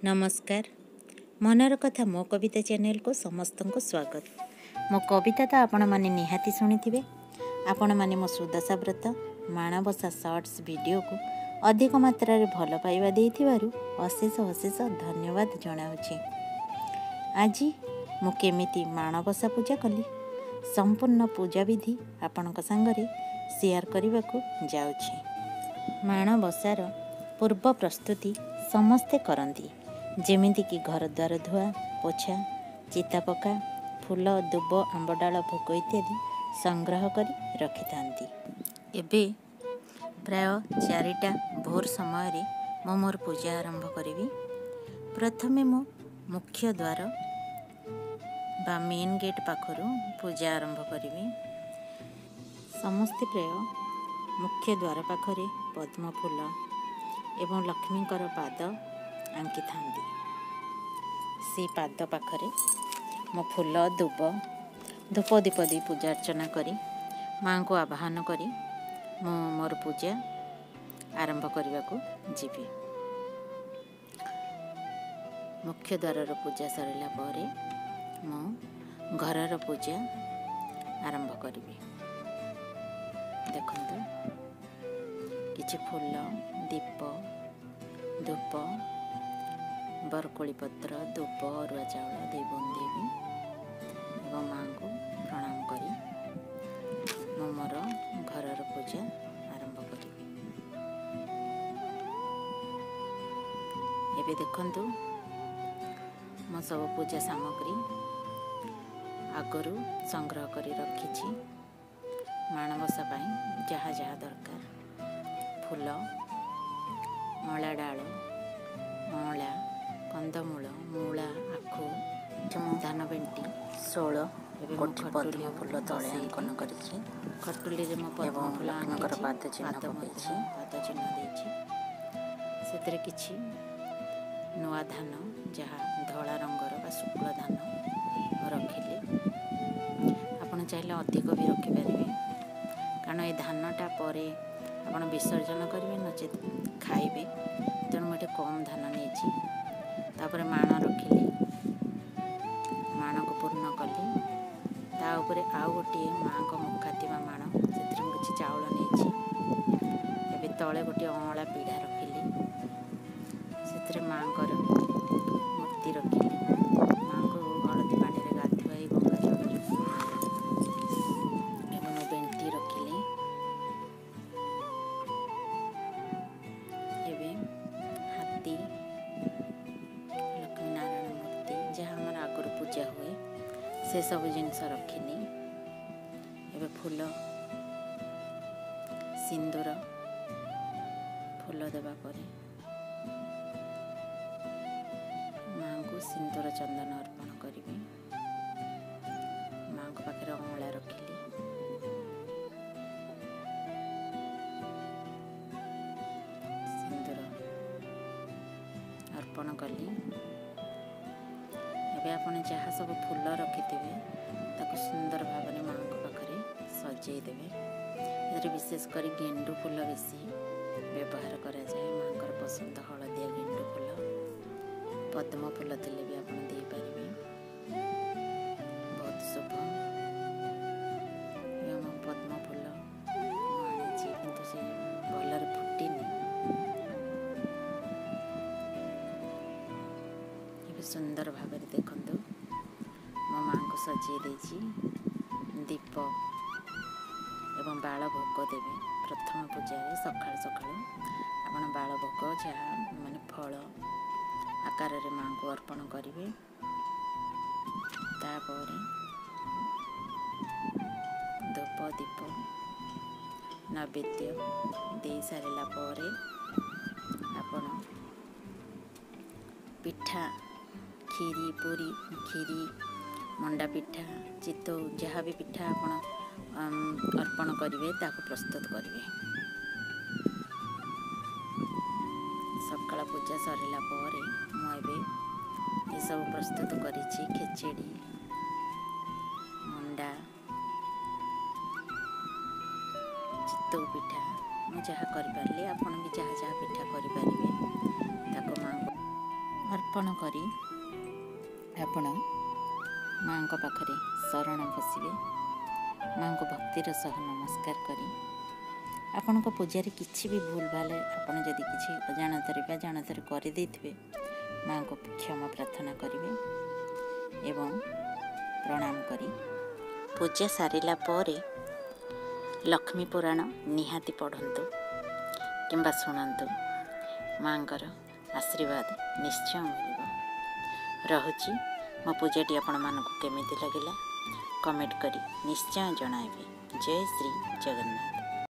ନମସ୍କାର। ମନର କଥା ମୋ କବିତା ଚ୍ୟାନେଲକୁ ସମସ୍ତଙ୍କୁ ସ୍ୱାଗତ। ମୋ କବିତା ତ ଆପଣମାନେ ନିହାତି ଶୁଣିଥିବେ। ଆପଣମାନେ ମୋ ସୁଦଶା ବ୍ରତ ମାଣବସା ସର୍ଟସ୍ ଭିଡ଼ିଓକୁ ଅଧିକ ମାତ୍ରାରେ ଭଲ ପାଇବା ଦେଇଥିବାରୁ ଅଶେଷ ଅଶେଷ ଧନ୍ୟବାଦ ଜଣାଉଛି। ଆଜି ମୁଁ କେମିତି ମାଣବସା ପୂଜା କଲି, ସମ୍ପୂର୍ଣ୍ଣ ପୂଜାବିଧି ଆପଣଙ୍କ ସାଙ୍ଗରେ ସେୟାର କରିବାକୁ ଯାଉଛି। ମାଣବସାର ପୂର୍ବ ପ୍ରସ୍ତୁତି ସମସ୍ତେ କରନ୍ତି, ଯେମିତିକି ଘରଦ୍ୱାର ଧୁଆ ପୋଛା, ଚିତା ପକା, ଫୁଲ, ଦୁବ, ଆମ୍ବଡାଳ, ଭୋଗ ଇତ୍ୟାଦି ସଂଗ୍ରହ କରି ରଖିଥାନ୍ତି। ଏବେ ପ୍ରାୟ 4ଟା ଭୋର ସମୟରେ ମୁଁ ମୋର ପୂଜା ଆରମ୍ଭ କରିବି। ପ୍ରଥମେ ମୁଁ ମୁଖ୍ୟ ଦ୍ୱାର ବା ମେନ୍ ଗେଟ୍ ପାଖରୁ ପୂଜା ଆରମ୍ଭ କରିବି। ସମସ୍ତେ ପ୍ରାୟ ମୁଖ୍ୟ ଦ୍ୱାର ପାଖରେ ପଦ୍ମ ଫୁଲ ଏବଂ ଲକ୍ଷ୍ମୀଙ୍କର ପାଦ ଆଙ୍କିଥାନ୍ତି। ସେଇ ପାଦ ପାଖରେ ମୁଁ ଫୁଲ, ଦୁବ, ଧୂପ, ଦୀପ ଦେଇ ପୂଜା ଅର୍ଚ୍ଚନା କରି ମାଆଙ୍କୁ ଆବାହନ କରି ମୁଁ ମୋର ପୂଜା ଆରମ୍ଭ କରିବାକୁ ଯିବି। ମୁଖ୍ୟ ଦ୍ୱାରର ପୂଜା ସରିଲା ପରେ ମୁଁ ଘରର ପୂଜା ଆରମ୍ଭ କରିବି। ଦେଖନ୍ତୁ, କିଛି ଫୁଲ, ଦୀପ, ଧୂପ, ବରକୋଳି ପତ୍ର, ଦୁବ, ଅରୁଆ ଚାଉଳ ଦେଇ ବନ୍ଦେଇବି ଏବଂ ମାଆଙ୍କୁ ପ୍ରଣାମ କରି ମୁଁ ମୋର ଘରର ପୂଜା ଆରମ୍ଭ କରିବି। ଏବେ ଦେଖନ୍ତୁ, ମୁଁ ସବୁ ପୂଜା ସାମଗ୍ରୀ ଆଗରୁ ସଂଗ୍ରହ କରି ରଖିଛି। ମାଣବସା ପାଇଁ ଯାହା ଯାହା ଦରକାର, ଫୁଲ, ଅଁଳା ଡାଳ, ଅଁଳା, କନ୍ଦମୂଳ, ମୂଳା, ଆଖୁ, ଧାନ ବେଣ୍ଟି, 16 ଏବେ ମୁଁ ଗୋଟି ଖଟୁଲି ପଦ୍ମ ଫୁଲ ତଳେ ବସେଇଲି। ଅଙ୍କନ କରିଛି ଖଟୁଲିରେ ମୁଁ ପଦ୍ମ ଏବଂ ଫୁଲ ଲକ୍ଷ୍ମୀଙ୍କର ଆଙ୍କିଛି, ପାଦ ଚିହ୍ନ ପାଦ ମଧ୍ୟ ପକାଇଛି। ପାଦ ଚିହ୍ନ ଦେଇଛି। ସେଥିରେ କିଛି ନୂଆ ଧାନ, ଯାହା ଧଳା ରଙ୍ଗର ବା ଶୁକ୍ଳ ଧାନ ରଖିଲି। ଆପଣ ଚାହିଁଲେ ଅଧିକ ବି ରଖିପାରିବେ, କାରଣ ଏ ଧାନଟା ପରେ ଆପଣ ବିସର୍ଜନ କରିବେ ନଚେତ୍ ଖାଇବେ। ତେଣୁ ମୁଁ ଏଠି କମ୍ ଧାନ ନେଇଛି। ତାପରେ ମାଣ ରଖିଲି, ମାଣକୁ ପୂର୍ଣ୍ଣ କଲି। ତା ଉପରେ ଆଉ ଗୋଟିଏ ମାଆଙ୍କ ମୁଖା ଥିବା ମାଣ, ସେଥିରେ ମୁଁ କିଛି ଚାଉଳ ନେଇଛି। ଏବେ ତଳେ ଗୋଟିଏ ଅଁଳା ପିଢ଼ା ରଖିଲି, ସେଥିରେ ମାଆଙ୍କର ମୂର୍ତ୍ତି ରଖିଲି। ମାଆଙ୍କୁ ହଳଦୀ ପାଣିରେ ଗାଧୁଆଇ ଗଙ୍ଗା ଜଳରେ ଏବଂ ବେଣ୍ଟି ରଖିଲି। ଏବେ ହାତୀ, ଲକ୍ଷ୍ମୀ ନାରାୟଣ ମୂର୍ତ୍ତି, ଯାହା ଆମର ଆଗରୁ ପୂଜା ହୁଏ, ସେସବୁ ଜିନିଷ ରଖିଲି। ଏବେ ଫୁଲ, ସିନ୍ଦୁର, ଫୁଲ ଦେବା ପରେ ମାଆଙ୍କୁ ସିନ୍ଦୁର ଚନ୍ଦନ ଅର୍ପଣ କରିବି। ମାଆଙ୍କ ପାଖରେ ଅଁଳା ରଖିଲି। ସିନ୍ଦୁର ଅର୍ପଣ କଲି। ଏବେ ଆପଣ ଯାହା ସବୁ ଫୁଲ ରଖିଥିବେ, ତାକୁ ସୁନ୍ଦର ଭାବରେ ମାଆଙ୍କ ପାଖରେ ସଜେଇ ଦେବେ। ଏଥିରେ ବିଶେଷ କରି ଗେଣ୍ଡୁ ଫୁଲ ବେଶୀ ବ୍ୟବହାର କରାଯାଏ। ମାଆଙ୍କର ପସନ୍ଦ ହଳଦିଆ ଗେଣ୍ଡୁ ଫୁଲ। ପଦ୍ମ ଫୁଲ ଥିଲେ ବି ଆପଣ ଦେଇପାରିବେ, ବହୁତ ଶୁଭ। ଏବେ ଆମ ପଦ୍ମ ଫୁଲ ମୁଁ ଆଣିଛି, କିନ୍ତୁ ସେ ଭଲରେ ଫୁଟିନି। ଏବେ ସୁନ୍ଦର ଭାବରେ ଦେଖନ୍ତୁ, ମୋ ମାଆଙ୍କୁ ସଜେଇ ଦେଇଛି। ଦୀପ ଏବଂ ବାଳ ଭୋଗ ଦେବେ। ପ୍ରଥମ ପୂଜାରେ ସକାଳୁ ସକାଳୁ ଆପଣ ବାଳ ଭୋଗ, ଯାହା ମାନେ ଫଳ ଆକାରରେ ମାଆଙ୍କୁ ଅର୍ପଣ କରିବେ। ତାପରେ ଧୂପ, ଦୀପ, ନୈବେଦ୍ୟ ଦେଇ ସାରିଲା ପରେ ଆପଣ ପିଠା, କ୍ଷୀରି, ପୁରୀ, କ୍ଷୀରି, ମଣ୍ଡା ପିଠା, ଚିତଉ, ଯାହା ବି ପିଠା ଆପଣ ଅର୍ପଣ କରିବେ, ତାକୁ ପ୍ରସ୍ତୁତ କରିବେ। ସକାଳ ପୂଜା ସରିଲା ପରେ ମୁଁ ଏବେ ଏସବୁ ପ୍ରସ୍ତୁତ କରିଛି। ଖେଚେଡ଼ି, ମଣ୍ଡା, ଚିତଉ ପିଠା, ମୁଁ ଯାହା କରିପାରିଲି, ଆପଣ ବି ଯାହା ଯାହା ପିଠା କରିପାରିବେ, ତାକୁ ମାଆଙ୍କୁ ଅର୍ପଣ ଅର୍ପଣ କରି ଆପଣ ମାଆଙ୍କ ପାଖରେ ଶରଣ ବସିବେ। ମାଆଙ୍କୁ ଭକ୍ତିର ସହ ନମସ୍କାର କରି ଆପଣଙ୍କ ପୂଜାରେ କିଛି ବି ଭୁଲ ଭାଲ ଆପଣ ଯଦି କିଛି ଅଜାଣତରେ ବା ଜାଣତରେ କରିଦେଇଥିବେ, ମାଆଙ୍କୁ କ୍ଷମା ପ୍ରାର୍ଥନା କରିବେ ଏବଂ ପ୍ରଣାମ କରି ପୂଜା ସାରିଲା ପରେ ଲକ୍ଷ୍ମୀ ପୁରାଣ ନିହାତି ପଢ଼ନ୍ତୁ କିମ୍ବା ଶୁଣନ୍ତୁ। ମାଆଙ୍କର ଆଶୀର୍ବାଦ ନିଶ୍ଚୟ ମିଳିବ। ରହୁଛି। ମୋ ପୂଜାଟି ଆପଣମାନଙ୍କୁ କେମିତି ଲାଗିଲା କମେଣ୍ଟ କରି ନିଶ୍ଚୟ ଜଣାଇବେ। ଜୟ ଶ୍ରୀ ଜଗନ୍ନାଥ।